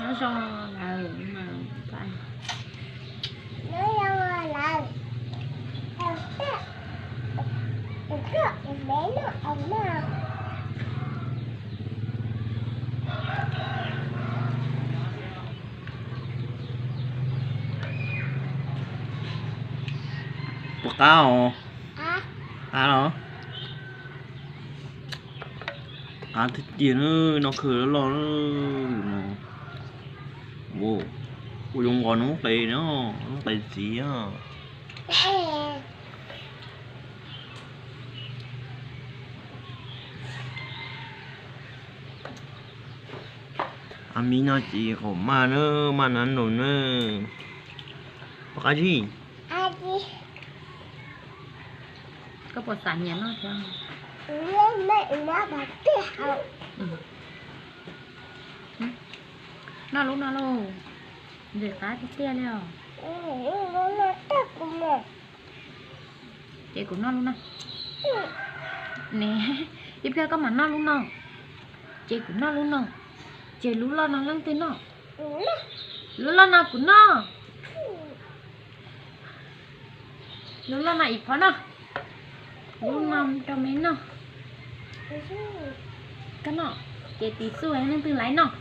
Zoo lawm mas. Puas qab os? Qab los? Qab tiag tiag na, noj kawg loj loj no. Ua zoo nqos noob qes no, noob qes txiv. A mi no ces qaum maj na, maj na nraug na. Pom qab zib. Koj puas xav nyiam noj thiab? Noj lub no lauj, ntxim qab tiag tiag li os. Ces kuv noj lub no. Ne, ib pliag koj mam noj lub no. Ces kuv noj lub no. Ces lub loj no leej twg noj? Lub loj no kuv noj. Lub loj no Ib Phov noj. Lub no rau me noj. Koj noj, ces Tiv Xuj leej twg laiv noj?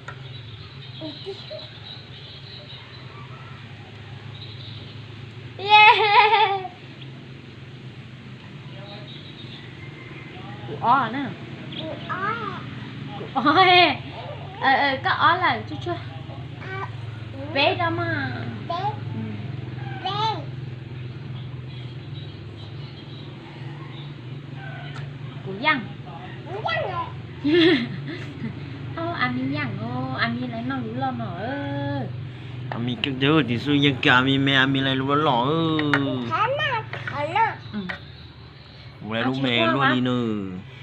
Kuv ob na. Kuv ob. Koj ob lawm tsuj tsuag. Peb rau mas. Kuv yaaj. A mi yaaj os, a mi laiv noj lub loj no. A mi, Tiv Xuj yeej kawg a mi me, a mi laiv lub loj loj. Kuv laiv lub me luaj li nws.